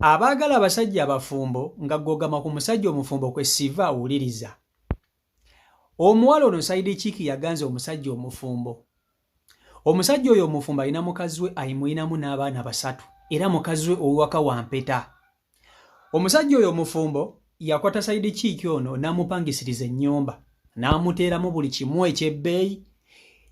Abaagala abasajja abafumbo nga ggwe ogamba ku musajja omufumbo kwe siva wuliriza. Omuwala ono side chick yaganza omusajja omufumbo. Omusajja oyo omufumbo alina mukazi we ayimuyinamu n'abaana basatu era mukazi we ow'ewaka wa mpeta. Omusajja oyo omufumbo yakwata side chick ono n'amupangisiriza ennyumba n'amuteeramu buli kimu eky'ebbeeyi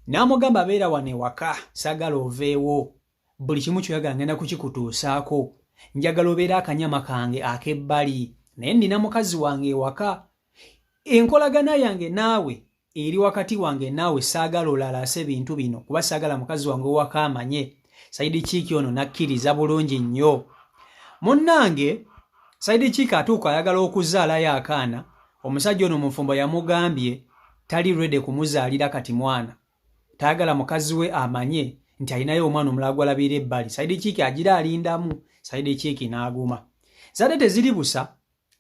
n'amugamba, "Beera wano ewaka, saagala oveewo, buli kimu kyoyagala ngenda kukikutuusaako, njagala obeera akanyama kange ak'ebbali, naye nnina mukazi wange ewaka, enkolagana yange naawe eri wakati wange naawe, saagala olalaase ebintu bino kuba saagala mukazi wange owaka amanye." Side chick ono nakkiriza bulungi nnyo. Munnange, side chick atuuka ayagala okuzaalayo akaana. Omusajja ono mufumbo yamugambye tali ready kumuzaalira kati mwana, tayagala mukazi we amanye nti alinayo omwana omulala gwalabira ebbali. Side chick agira alindamu, side chick n'aguma. Zadde teziri busa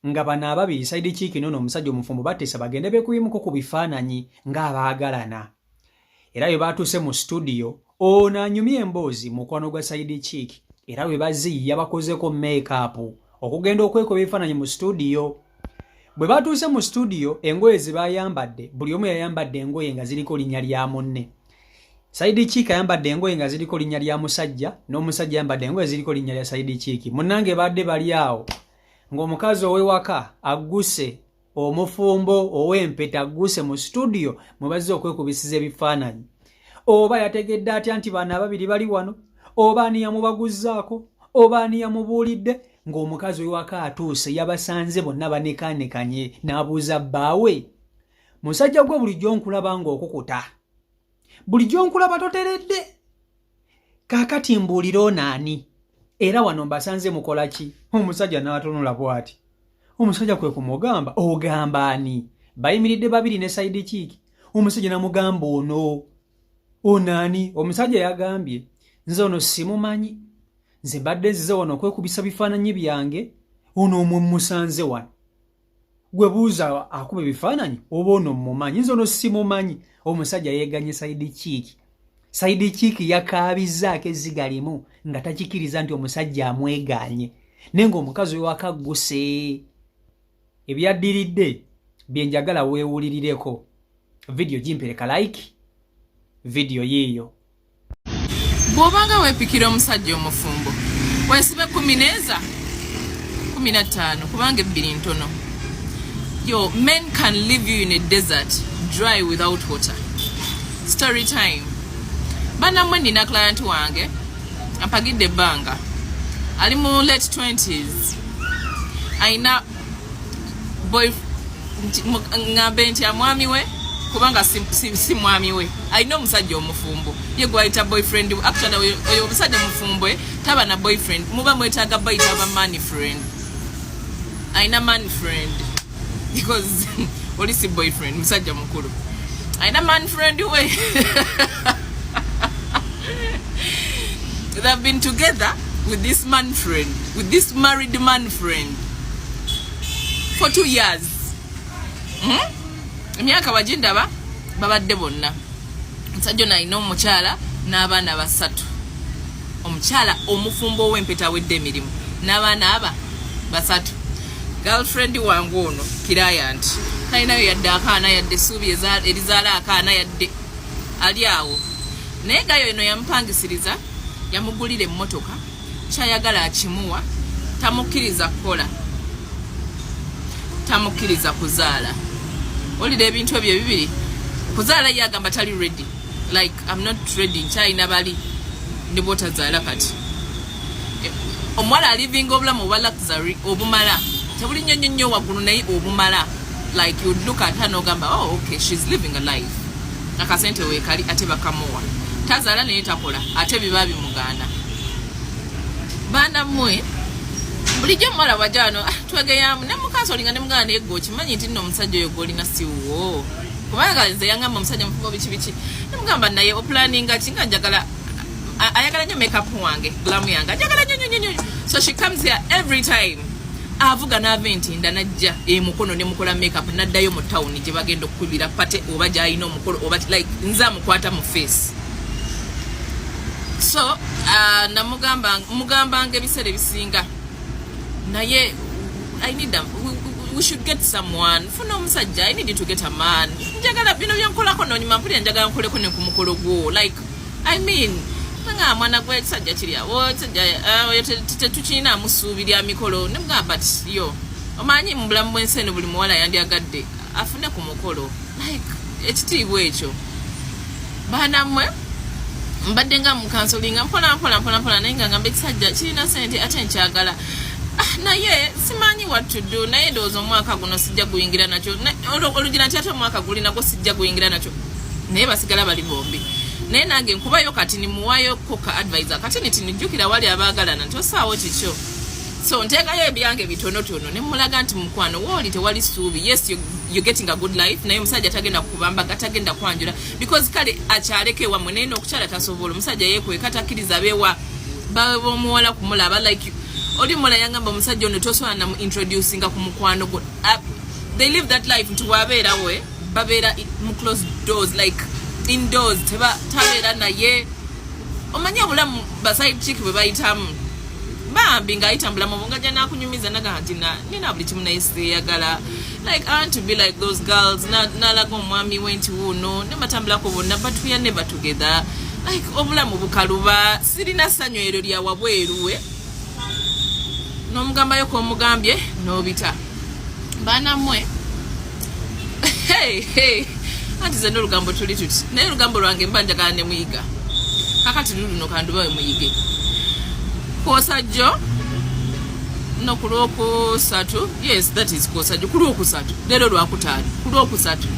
nga bano ababiri, side chick noono omusajja omufumbo, bateesa bagende beekubimuko ku bifaananyi ng'abaagalana. Era bwe baatuuse mu studio, ono anyumye emboozi mukwano gwa side chick, era bwe baziyiya bakozeko makeup okugenda okwekuba ebifaananyi mu studio. Bwe batuuse mu studio, engoye ze bayambadde, buli omu yayambadde engoye nga ziriko linnya lya munne. Side chick ayambadde engoye nga ziriko linnya lya musajja, n'omusajja ayambadde engoye ziriko linnya lya side chick. Munnange, badde bali awo ng'omukazi ow'ewaka agguse, omufumbo ow'empeta agguse mu studio mwe bazze okwekubisiza ebifaananyi. Oba yategedde atya nti bano ababiri bali wano? Oba ani yamubaguzzaako? Oba ani yamubuulidde? Ng'omukazi ow'ewaka atuuse, yabasanze bonna banekanekanye, n'abuuza bbaawe, "Musajja gwe, bulijjo nkulaba ng'okukuta, bulijjo nkulaba toteredde, kaakati mbuulira ono ani? Era wano mbasanze mukola ki?" Omusajja n'atunula bw'ati. Omusajja kwe kumugamba, "Ogamba ani?" Bayimiridde babiri ne side chick. Omusajja namugamba, "Ono ono ani?" Omusajja yagambye, "Nze ono simumanyi, nze mbadde nzize wano okwekubisa bifaananyi byange, ono omwe musanze wano. Gwe buuza akuba ebifaananyi oba ono mumanyi, nze ono simumanyi." Omusajja yeeganye side chick. Side chick yakaabizaako ezziga limu nga takikiriza nti omusajja amwegaanye, naye ng'omukazi wewaka gguse. Ebyaddiridde bye njagala weewulirireko. Vidiyo gimpereka, like vidiyo yiiyo. Bw'obanga weepikira omusajja omufumbo, weesibe 10 n'eza 15, kubanga ebbiri ntono. Yo, men can leave you in a desert dry without water. Story time, bannamwe. Nina client wange ampagidde ebbanga, ali mu late 20s, ayina boy, ŋŋambe nti amwami we, kubanga si mwami we, alina omusajja omufumbo ye gwayita boyfriend. Actually, oyo omusajja mufumbo taba na boyfriend, muba mwetaaga bayita aba man friend. Alina man friend because oli si boyfriend, musajja mukulu, alina man friend we. They've been together with this man friend, with this married man friend, for 2 years. Emyaka bagindaba babadde bonna. Omusajja ono alina omukyala n'abaana basatu. Omukyala omufumbo ow'empeta awedde emirimu n'abaana aba basatu. Girlfriend wange ono client talinayo yadde akaana, yadde essuubi erizaala akaana, yadde ali awo. Naye gayo eno yamupangisiriza, yamugulira emmotoka, kyayagala akimuwa, tamukkiriza kukola, tamukkiriza kuzaala. Olira ebintu ebyo ebibiri, kuzaala ye agamba tali ready, like, "I'm not ready, nkyalina bali." Ne bwotazaala kati, omuwala alivinga obulamu obwa luxury obumala, tebuli nnyo nnyo nnyo waggulu, naye obumala. Like, you'd look at her n'ogamba, "Oh, okay, she's living a life." Akasente weekali, ate bakamuwa, tazaala naye takola, ate biba bimugaana. Baana mmwe, bulijjo omuwala bwajja wano, twegeyamu nemukansolinga nemugana, naye gwe okimanyi nti nno omusajja oyo gwolina siwuwo? Kubanga nze yaŋŋamba omusajja mufumbo, biki biki. Nemugamba, "Naye oplaninga ki?" Nga njagala ayagala nnyo makeup wange, glam yange, ajagala nnyo nnyo nnyo. So she comes here every time, avuga n'ava entinda najja emukono nemukola makeup, naddayo mu tawuni gye bagenda okukubira party oba gyalina omukolo oba like nze amukwata mu face. So namugamba, mugambanga ebiseera ebisinga Naye I need them. We should get someone. Funa omusajja. I need you to get a man. Njagala bino byenkolako nonyuma, mpulira njagala nkoleko ne ku mukolo gwo. Like, I mean, nga mwana gwe ekisajja kiri awo, ekisajja oyo tetukirinaamu ssuubi lya mikolo. Nemugamba, but yo omanyi mu bulamu bw'ensi eno buli muwala yandyagadde afune ku mukolo, like ekitiibwa ekyo. Baana mmwe, mbadde nga mucounselinga mpola mpola mpola mpola, naye nga ngamba ekisajja kirina sente ate nkyagala. Ah, naye simanyi what to do. Naye ndowooza omwaka guno sijja guyingira nakyo. Olugira nti ate omwaka guli nagwo sijja guyingira nakyo, naye basigala bali bombi. Naye nange nkubayo kati nimuwayoko ka advisor kati nti nijjukira wali abaagalana nti osaawo kikyo. So nteekayo ebyange bitonotono ne mulaga nti mukwano wooli tewali ssuubi. Yes, you're getting a good life, naye omusajja tagenda kukubambaga, tagenda kwanjula, because kale akyaleko ewammwe, naye n'okukyala tasobola. Omusajja yeekweka, takkiriza bewa bawe b'omuwala kumulaba. Like oli muwala yangamba, omusajja ono tosobola namu introducinga ku mukwano gwo. They live that life nti wabeerawe babeera mu closed doors, like indoors, teba tabeera naye. Omanyi obulamu baside chick bwe bayitamu bambi, ng'ayita mu bulamu obwo ngajja nakunyumiza naga nti nina buli kimu naye siyagala. Like, I want to be like those girls. Nalaga omwami we nti wuuno ne batambulako bonna, but we are never together. Like obulamu bukaluba, sirina ssanyu eryo lya wabweru we n'omugambayo kw'omugambye n'obita. Baana mmwe, hey, hey. Anti ze n'olugambo tuli tuti, naye olugambo lwange mba njagala ne muyiga. Kakati luluno kandubawe muyige. Kwosajjo no ku lwokusatu, yes, that is kwosajjo, ku lwokusatu, leero lwakutaano, ku lwokusatu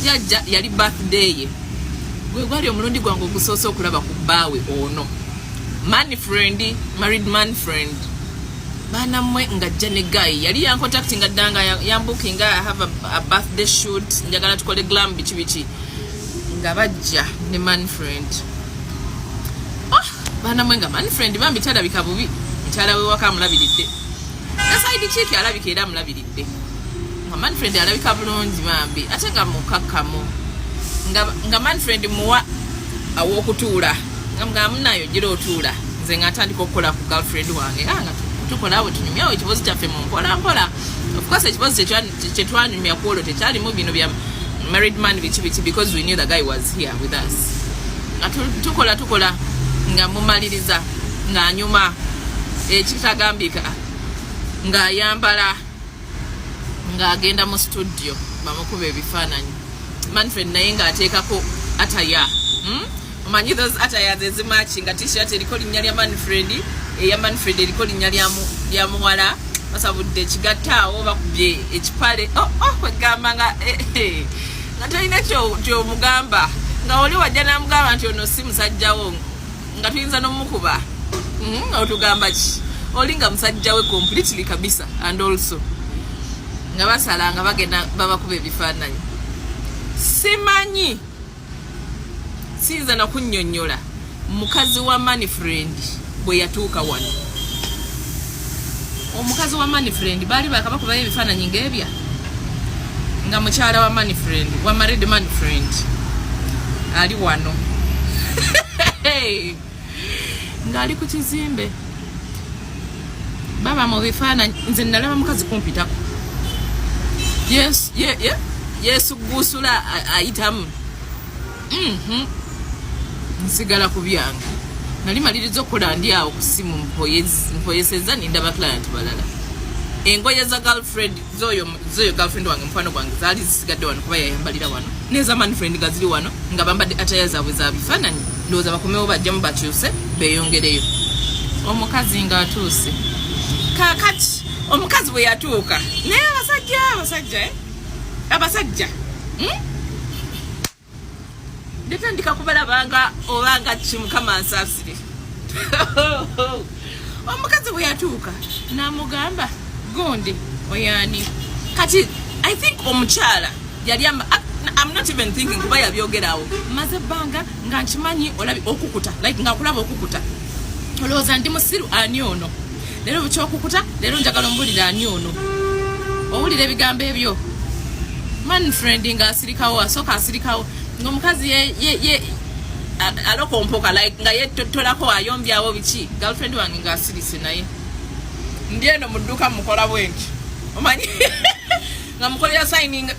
yajja, yali birthday ye. Gwe gwali omulundi gwange ogusoose okulaba ku bbaawe ono man friend, married man friend. Baana mmwe, ng'ajja ne guy yali yancontactinga dda nga yambookinga, "I have a birthday shoot, njagala tukole glam," biki biki. Nga bajja ne man friend. Oh, baana mmwe, nga man friend bambi talabika bubi, mukyala we waka amulabiridde, ne side chick alabika era amulabiridde, nga man friend alabika bulungi bambi, ate nga mukakkamu, nga man friend muwa aw'okutuula, nga mugamba, "Munayo gira otuula," nze nga ntandika okukola ku girlfriend wange. Ah, nga tukola bwe tunyumyawo ekibuuzo kyaffe mu mpola mpola. Of course ekibuuzo kyetwanyumya ku olwo tekyalimu bino bya married man biki biki, because we knew the guy was here with us. Nga tukola tukola, nga mumaliriza ng'anyuma ekitagambika, ng'ayambala, ng'agenda mu studio bamukuba ebifaananyi. Manfred naye ng'ateekako attire, Omanyi those attires ezimatchinga, T-shirt eriko linnya lya Manfred, eya Manfred eriko linnya lya muwala, basabudde ekigatta awo, bakubye ekipale. Oh, kwegamba nga nga tolina kyomugamba, nga oli wajja namugamba nti ono si musajjawo, nga tuyinza n'omukuba. Otugamba ki? Oli nga musajja we completely kabisa. And also nga basala nga bagenda babakuba ebifaananyi. Simanyi, siyinza nakunnyonnyola mukazi wa manfriend bwe yatuuka wano. Omukazi wa manfriend baali bakabakubayo ebifaananyi ng'ebya nga mukyala wa manfriend, wa married manfriend, ali wano ng'ali ku kizimbe baba mu bifaananyi. Nze nalaba mukazi kumpitako. Yesu guusula ayitamu. Nsigala ku byange, nali maliriza okukola, ndi awo ku simu mpoyeseza, ninda client balala. Engoye za girlfriend zoyo girlfriend wange, mukwano gwange, zaali zisigadde wano kuba yayambalira wano, neza man friend nga ziri wano, nga bambadde attire zaabwe za bifaananyi. Ndowooza bakomewo bajjamu bakyuse beeyongereyo. Omukazi ng'atuuse. Kaakati omukazi bwe yatuuka, naye abasajja, abasajja, eh? Abasajja, Ndetandika kubalabanga obanga ki, Mukama nsaasire. Omukazi bwe yatuuka n'amugamba, "Gundi oyani?" Kati I think omukyala yali I'm not even thinking kuba yabyogerawo, maze ebbanga nga nkimanyi olabi okukuta, like nga nkulaba okukuta, olowooza ndi musiru. Ani ono leero bukyokukuta? Leero njagala ombulira ani ono. Owulira ebigambo ebyo, man friend ng'asirikawo, asooka asirikawo, ng'omukazi ye alokompoka, like nga yetotolako, ayombyawo biki. Girlfriend wange ng'asirise, naye Ndi eno mu dduuka mukola bwenti, omanyi nga mukolera signing.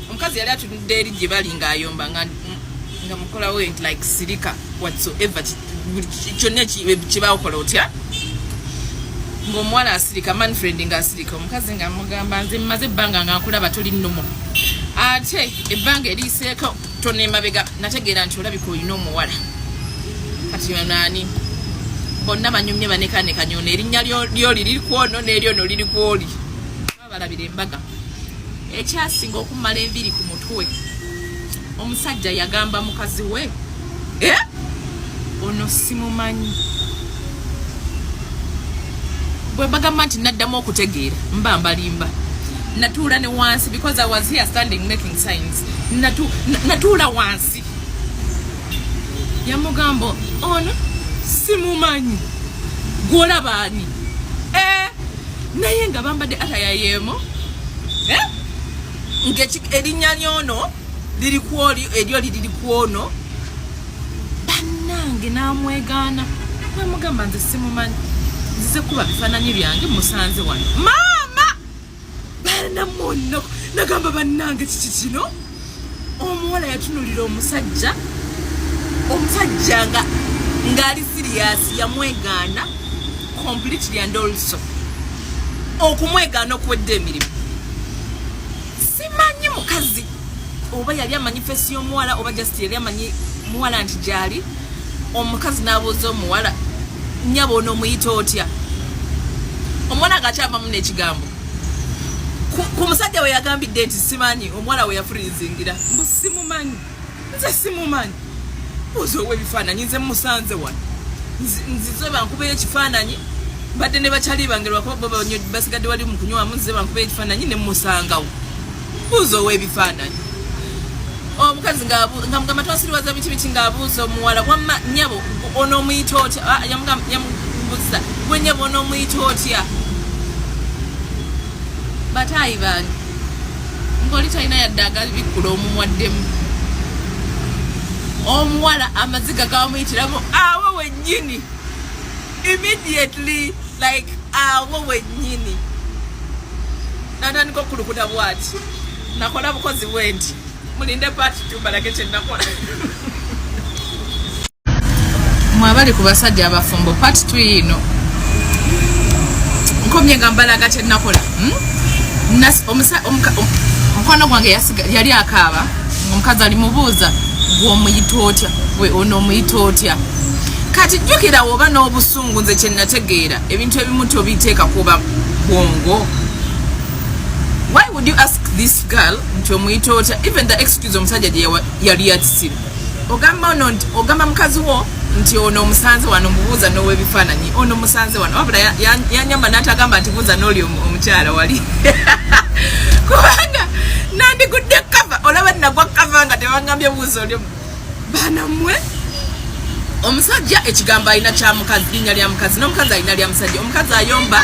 Omukazi yali atunudde eri gye bali ng'ayomba, nga mukola bwenti like sirika whatsoever, buli kyonna kibakola otya, ng'omuwala asirika, manfriend ng'asirika. Omukazi nga mugamba, nze mmaze ebbanga nga nkulaba toli nnomo, ate ebbanga eriiseeko tono emabega nategeera nti olabika olina omuwala. Kati naani bonna banyumye banekanekanya, ono erinnya lyoli liri kwono n'eryono liri kwoli, balabira embaga. Ekyasinga okumala enviri ku mutwe, omusajja yagamba mukazi we, "Eh? Ono simumanyi." Bwe bagamba nti naddamu okutegeera, mba mbalimba. Natuula ne wansi because I was here standing making signs. Natuula wansi. Yamugamba, ono simumanyi, gwolaba ani? Eh, naye nga bambadde attire yeemo, eh? Erinnya lyono liri kwoli, eryoli liri kwono. Bannange, n'amwegaana namugamba, nze simumanyi, nzize kuba bifaananyi byange, musanze wano. Maama banamuno, nagamba, bannange, kiki kino? Omuwala yatunulira omusajja, omusajja nga ng'ali serious, yamwegaana completely and also okumwegaana okuwedde emirimu. Simanyi mukazi oba yali amanyi face y'omuwala oba just yali amanyi muwala nti gyali. Omukazi n'abuuza omuwala, nyaba ono omuyita otya? Omuwala ng'akyavamu n'ekigambo ku musajja we yagambidde nti simanyi. Omuwala we yafurizingira mbu simumanyi, nze simumanyi, buuza ow'ebifaananyi, nze musanze wano. Nzize bankubeyo ekifaananyi, mbadde ne bakyali bange lwakuba bo basigadde wali mu kunywamu, nzize bankubeyo ekifaananyi ne musangawo, buuza ow'ebifaananyi. Omukazi nga mugamba twasiriwaza biki biki, ng'abuuza omuwala, wamma nnyabo ono omuyita otya? Ah, yamubuuza, gwe nnyabo ono omuyita otya? Bataayi bange, ng'oli talina yadde agabikkula omumwaddemu. Omuwala amaziga gamuyitiramu awo wennyini, immediately, like awo wennyini natandika okulukuta bwati. Nakola bukozi bwe nti, mulinde part 2 balage kyenakola. Mwabali ku basajja abafumbo, part 2 yino nkomye nga mbalaga kyenakola, Omukwano gwange yali akaaba, omukazi alimubuuza, gwomuyita otya? Gwe ono omuyita otya? Kati jjukira, woba n'obusungu, nze kyenategeera, ebintu ebimu tobiteeka kuba bwongo. Why would you ask this girl nti omuyita otya? Even the excuse omusajja gye yali yakisiru, ogamba ono nti, ogamba mukazi wo nti ono omusanze wano, mubuuza n'owebifaananyi, ono musanze wano. Wabula yanyamba n'atagamba nti buuza n'oli omukyala wali, kubanga nandigudde cover. Olaba nagwa cover nga tebangambye buuza oli. Baana mmwe, omusajja ekigambo alina kya mukazi, linnya lya mukazi, n'omukazi alina lya musajja. Omukazi ayomba,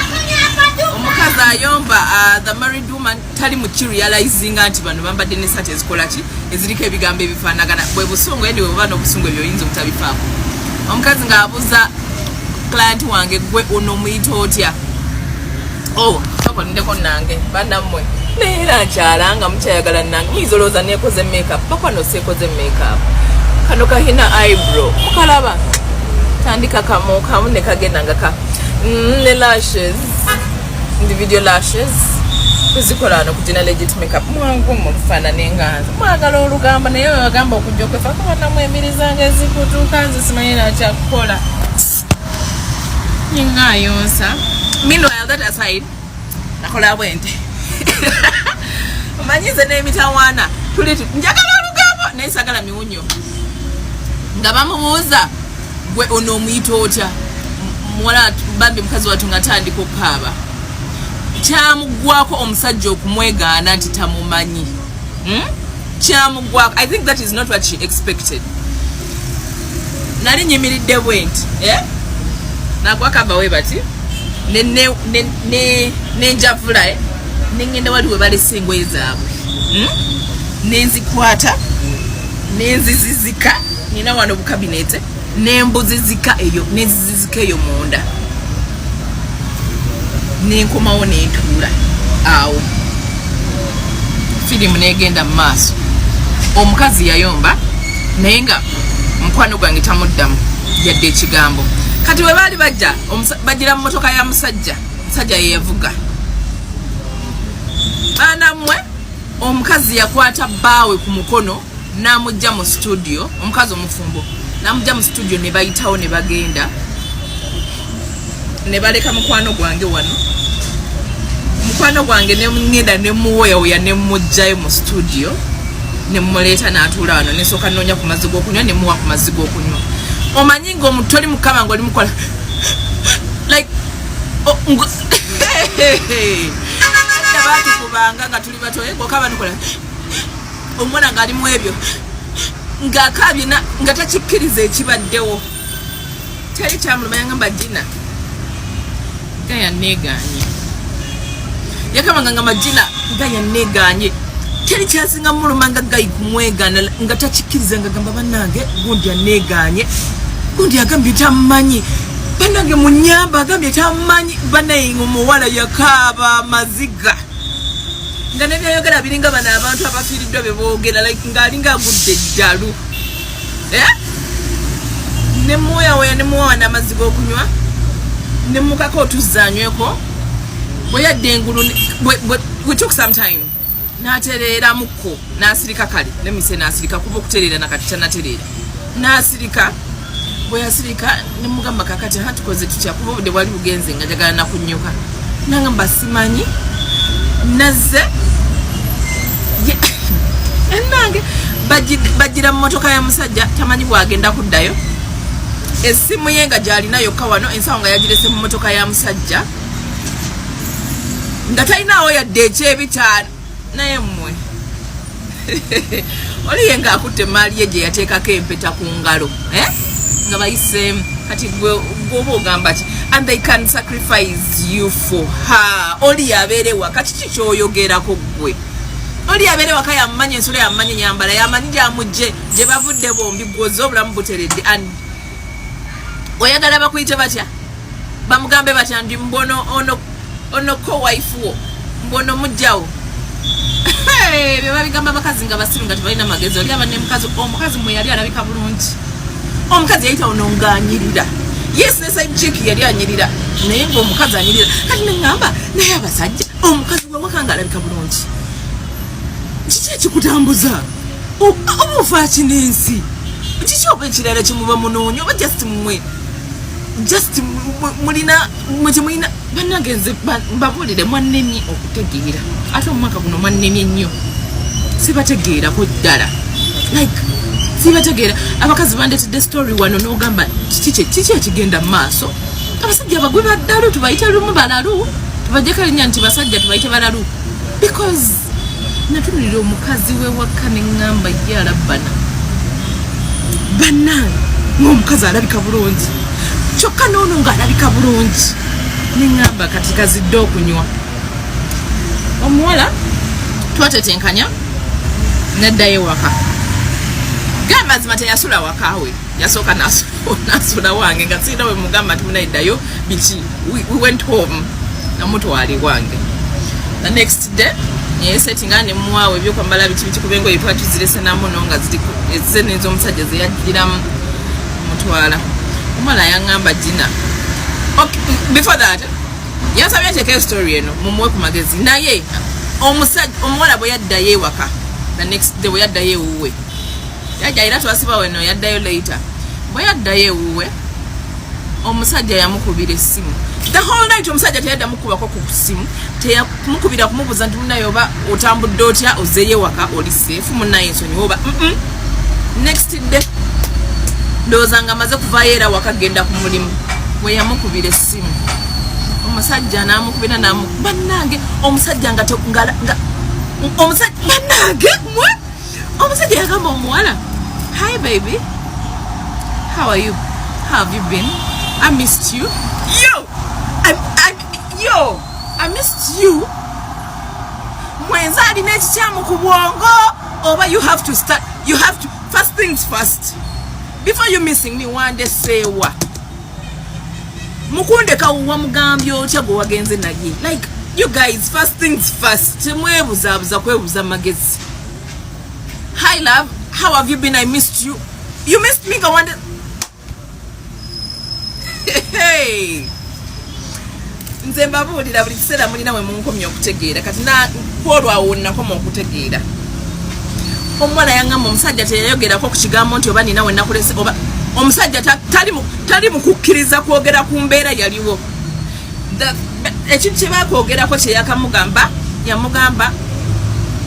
omukazi ayomba, the married woman tali mu kirealizinga nti bano bambadde ne saati ezikola ki, eziriko ebigambo ebifaanagana. Bwe busungu. Anyway, oba n'obusungu ebyo oyinza obutabifaako. Omukazi ng'abuuza client wange, gwe ono omuyita otya? Oh, sokolindeko nange, bannammwe, naye era nkyala nga mukyayagala nange. Muyinza olowooza neekoze makeup, bakwano seekoze makeup. Kano kahina eyebrow mukalaba, tandika kamu kamu ne kagenda nga ka ne lashes, individual lashes tuzikola wano kugina legit makeup. Mwangu mufaanane nga nze. Mwagala olugamba, naye webagamba okujja okwefaako, bannamwe, ezikutuuka, nze simanyi nakyakukola, ninga ayonsa. Meanwhile, that aside, nakola bwente, omanyi nze n'emitawaana tuli njagala olugambo naye sagala miwunyo. Nga bamubuuza, gwe ono omuyita otya? Muwala bambi, mukazi wattu nga tandika okukaaba, kyamuggwako omusajja okumwegaana nti tamumanyi, Kyamuggwako. I think that is not what she expected. Nali nyimiridde bwe nti, eh? Nagwa cover we bati nenjavula, eh? Nengenda wali we balese engoye zaabwe, Nenzikwata nenzizizika, nina wanocabinet, nembuzizika eyo, nenzizizika eyo munda. Nenkomawo nentuula awo, firimu negenda mu maaso. Omukazi yayomba, naye nga mukwano gwange tamuddamu yadde ekigambo. Kati bwe baali bajja, bagira mu motoka ya musajja, musajja yeyavuga. Baana mmwe, omukazi yakwata bbaawe ku mukono n'amugja mu studio, omukazi omufumbo n'amugja mu studio, ne bayitawo ne bagenda ne baleka mukwano gwange wano. Mukwano gwange neŋŋenda nemuwoyawoya, nemugjayo mu studio, nemuleeta n'atuula wano. Nesooka nnoonya ku mazzi g'okunywa, nemuwa ku mazzi g'okunywa. Omanyi nga omuntu toli mukama nga oli mukola like edda baatukubanga nga tuli bato, ng'okaba nukola omwana ng'ali mu ebyo, ng'akaabye nga takikkiriza ekibaddewo. Teri kyamuluma. Yangamba, "Gina, guy aneeganye." Yakabanga nga magina guy aneeganye. Teri kyasinga muluma nga guy kumwegaana, nga takikkiriza, nga gamba, "Bannange, gundi aneeganye, gundi agambye tammanyi, bannange munyamba, agambye tammanyi." Bannaye, omuwala yakaaba amaziga nga nebyayogera biringa bano abantu abafiiriddwa be boogera, like ng'alinga agudde eddalu. Eh? Nemuwoyawoya, nemuwawa n'amazzi g'okunywa, nemukako otuzzi anyweko. Bwe yadda engulu, we took some time, n'atereeramukko, n'asirika. Kale lemise n'asirika, kuba okutereera nakati tanatereera. N'asirika. Bwe yasirika, nemugamba, "Kakati ha tukoze tutya? Kuba obudde bwali bugenze nga njagala nakunyuka." Nangamba, "Simanyi, nazze enange bagira mu motoka ya musajja, tamanyi bwagenda kuddayo. Essimu ye nga gyalina yokka wano, ensawo nga yagirese mu motoka ya musajja, nga talinaawo yadde ekyebitaano." Naye mmwe, oli ye ng'akutte emaali ye gye yateekako empeta ku ngalo, eh? Nga bayiseemu. Kati gwe gwoba ogamba ki? And they can sacrifice you for her. Oli yabeere waka, kiki kyoyogerako gwe? Oli yabeere waka, yamumanyi ensolo, yamumanyi enyambala, yamanyi gyamugje gye bavudde bombi. Gwoze obulamu buteredde, and oyagala bakuyite batya? Bamugambe batya ndi mbono ono ono ko wife wo mbono mujjawo? Bye babigamba abakazi nga basiru, nga tebalina magezi. Oli aba nemukazi, omukazi mwe yali alabika bulungi, omukazi yayita ono ng'anyirira. Yes, ne side chick yali anyirira, naye ng'omukazi anyirira. Kati neŋŋamba, naye abasajja, omukazi wewaka nga alabika bulungi, kiki ekikutambuza? Oba ofaaki n'ensi? Kiki oba ekirala kyemuba munoonya? Oba just mmwe, just mulina mwe temulina. Bannange, nze mbabuulire, mwannemye okutegeera. Ate omwaka guno mwannemye nnyo, sibategeerako ddala, like sibategeera. Abakazi bandetedde story wano n'ogamba, kiki ekigenda mu maaso? Abasajja abagwe baddalu, tubayite lumu balalu, tubajjeko erinnya nti basajja, tubayite balalu, because natunulira omukazi we waka neŋŋamba, ye alabbana. Bannange, ng'omukazi alabika bulungi, kyokka noono ng'alabika bulungi. Neŋŋamba, kati kazidde okunywa. Omuwala twatetenkanya neddayo ewaka. Gamazima teyasula wakawe, yasooka nasula wange, nga sirina we mugamba nti munayiddayo biki. We went home, namutwala ewange. The next day neyesetinga, nemuwaawo ebyokwambala biki biki, kuba engoye twali tuzirese namuno nga ezize nez'omusajja zeyagiramu mutwala. Omuwala yaŋŋamba, "Gina," okay, before that yansabye nteeka story eno mumuwe ku magezi. Naye omusajja, omuwala bwe yaddayo ewaka the next day, bwe yaddayo ewuwe, yajja era twasiba weno, yaddayo later. Bwe yaddayo ewuwe, omusajja yamukubira essimu the whole night. Omusajja teyadda mukubako ku ssimu, teyamukubira kumubuuza nti, "Munaye, oba otambudde otya? Ozeeyo ewaka, oli safe? Munaye, ensonyiwa oba." Next day, ndowooza nga amaze kuvaayo era waka genda ku mulimu, bwe yamukubira essimu, omusajja n'amukubira namu. Bannange, omusajja nga omusajja, bannange mwe, omusajja yagamba omuwala, "Hi baby, how are you? How have you been? I missed you." Yo, yo, I missed you. Mwenza alina ekikyamu ku bwongo oba? You have to start, you have to, first things first, before you missing me, wandeseewa? Mukundeka wamugambye otya gwe wagenze naye? Like, you guys, first things first, temwebuzaabuza kwebuza magezi. "Hi love, how have you been? I missed you." You missed me? Nga wande, hey. Nze mbabuulira buli kiseera, mulina we munkomye okutegeera. Kati kwolwawo nakoma okutegeera. Omuwala yaŋŋamba omusajja teyayogerako ku kigambo nti oba nina we nakulese, oba omusajja tali mu kukkiriza kwogera ku mbeera yaliwo. Ekintu kye bakwogerako kyeyakamugamba, yamugamba,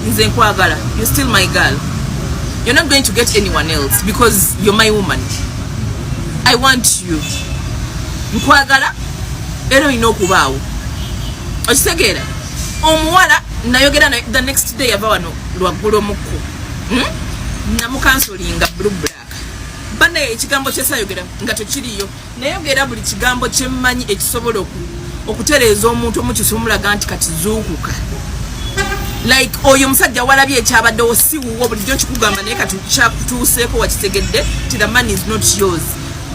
"Nze nkwagala, you still my girl. You're not going to get anyone else because you're my woman. I want you, nkwagala era olina okubaawo." Okitegeera? Omuwala nayogera naye the next day, yava wano lwaggulo mukku. Namukansolinga blue black banaye. Ekigambo kyesayogera nga tekiriyo. Nayogera buli kigambo kyemmanyi ekisobola okutereeza omuntu, omukyusa, omulaga nti kati zuukuka. Like, oyo omusajja walabye ekyabaddewo si wuwo. Bulijjo nkikugamba, naye kati kyakutuuseeko, wakitegedde ti the man is not yours.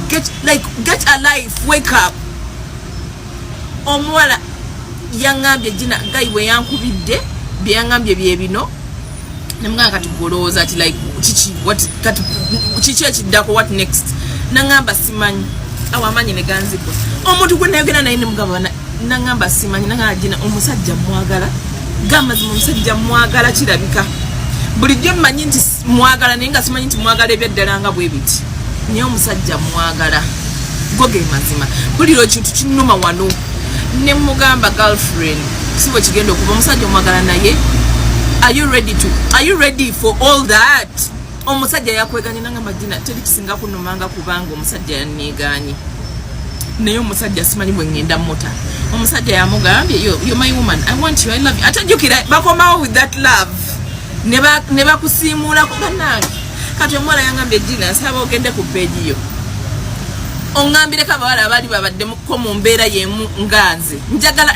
Get, like, get a life, wake up. Omuwala yaŋŋambye, "Gina, guy bwe yankubidde, bye yaŋŋambye bye bino." Nemugamba, "Kati golowooza ti, like, kiki, what, kati kiki ekiddako? What next?" Naŋŋamba, "Simanyi." Awo amaanyi ne ganzigwa. Omuntu gwe nayogera naye nemugamba, naŋŋamba, "Simanyi." Naŋŋamba, "Gina, omusajja mwagala." Gamazima, omusajja mwagala. Kirabika bulijjo mmanyi nti mwagala, naye nga simanyi nti mwagala ebyaddala nga bwe biti, naye omusajja mwagala. Go ge mazima. Mpulira ekintu kinnuma wano. Ne mugamba, "Girlfriend, si bwe kigenda okuba. Omusajja omwagala, naye are you ready for all that? Omusajja yakweganye." Nangamba, "Gina, teri kisinga kunumanga kubanga omusajja yanneeganye, naye omusajja simanyi bwe ngenda muta." Omusajja yamugambye, "You're my woman, I want you, I love you." Ate jjukira bakomawo with that love ne bakusiimuulako. Bannange, kati omuwala yangambye, "Gina, nsaba ogende ku page yo oŋŋambireko abawala abaali babaddemuko mu mbeera yemu nga nze.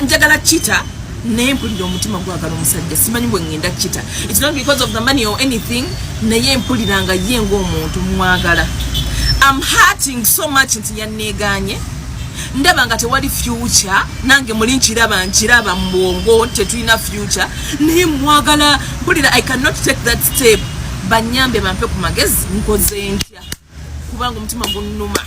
Njagala kita, naye mpulira omutima gwagala omusajja, simanyi bwe ŋŋenda kita. It's not because of the money or anything, naye mpulira nga ye ng'omuntu mwagala. I'm hurting so much nti yanneeganye. Ndaba nga tewali future nange muli nkiraba, nkiraba mu bwongo tetulina future, naye mwagala. Mpulira I cannot take that step. Banyambe, bampe ku magezi, nkoze ntya? Kubanga omutima gunnuma."